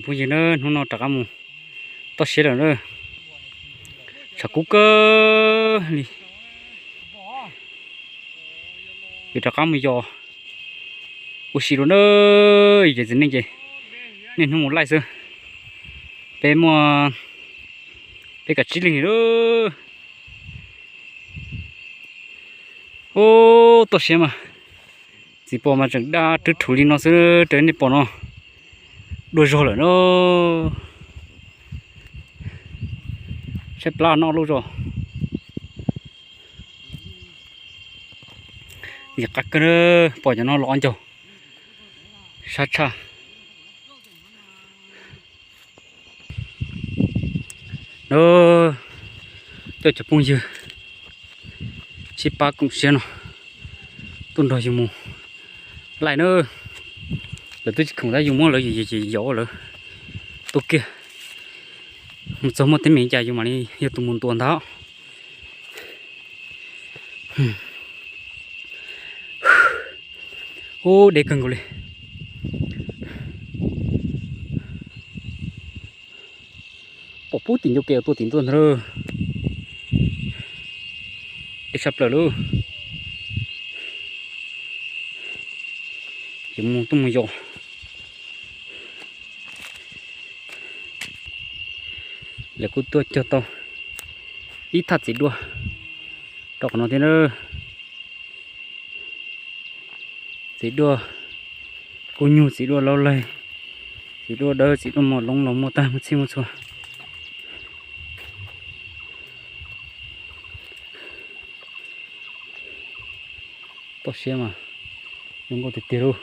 Phooj ywg na, hnub no rov qab mus toj siab lawm na, tshav kub kawg li. Yuav rov qab mus yos ua si dua na, ces txiv neej ces niaj hnub mus laij xwb. Peb muaj, peb kav tsib leeg li lawm. Ub, toj siab mas, txiv pos mas tseem daj rwb rhuv li no xwb, raws nej pom no, dua zog lawm na. Saib plab noj luj zog. Yam qab kawg, pom cov no los ncaug sab tshaj. Na, coj cov phooj ywg tsib pab koom siab no tuaj nrog yus mus laij na. Lawv twb tsis khoom tab yus muab lawv ces yus lawv tuaj kiag. Mus txog muaj teeb meem cas yus mam li yog tus mus ntuas ntag. Ub, deb kawg nkaus li. Pom pub tim ncauj kev tuaj tim ntuaj ntag. Deb tshaj plaws lauj. Ces mus tuaj mus yos. Lawv kuj tuaj cog tau ib thaj txiv duaj rau qhov no thiab na. Txiv duaj kub nyuj, txiv duaj laub laig, txiv duaj dawb, txiv duaj mos loob los muaj tag muaj txhij muaj txhua. Toj siab mas zoo nkauj tiag tiag lauj.